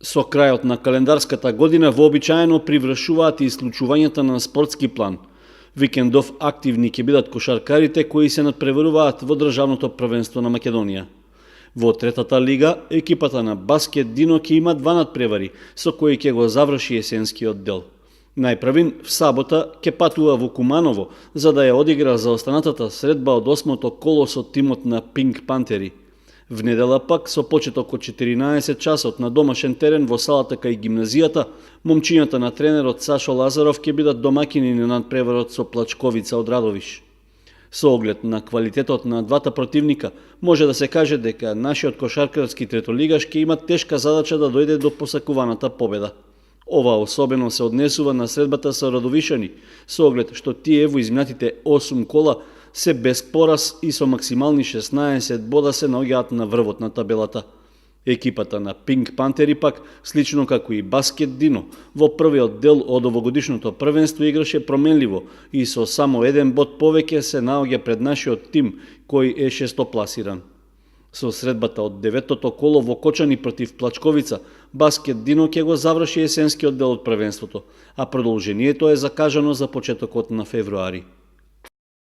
Со крајот на календарската година вообичаено привршуваат и исклучувањата на спортски план. Викендов активни ќе бидат кошаркарите кои се надпреваруваат во државното првенство на Македонија. Во третата лига, екипата на Баскет Дино ќе има два надпревари, со кои ќе го заврши есенскиот дел. Најпрвин, в сабота, ќе патува во Куманово, за да ја одигра за останатата средба од 8-то коло со тимот на Пинк Пантери. В недела пак, со почеток од 14 часот на домашен терен во салата кај гимназијата, момчињата на тренерот Сашо Лазаров ќе бидат домакини на надпреварот со Плачковица од Радовиш. Со оглед на квалитетот на двата противника, може да се каже дека нашиот кошаркарски третолигаш ќе има тешка задача да дојде до посакуваната победа. Ова особено се однесува на средбата со Радовишани, со оглед што тие во изминатите 8 кола се без пораз и со максимални 16 бода се наоѓаат на врвот на табелата. Екипата на Пинк Пантери пак, слично како и Баскет Дино, во првиот дел од овогодишното првенство играше променливо и со само еден бод повеќе се наоѓа пред нашиот тим, кој е шестопласиран. Со средбата од 9-тото коло во Кочани против Плачковица, Баскет Дино ќе го заврши есенскиот дел од првенството, а продолжението е закажано за почетокот на февруари.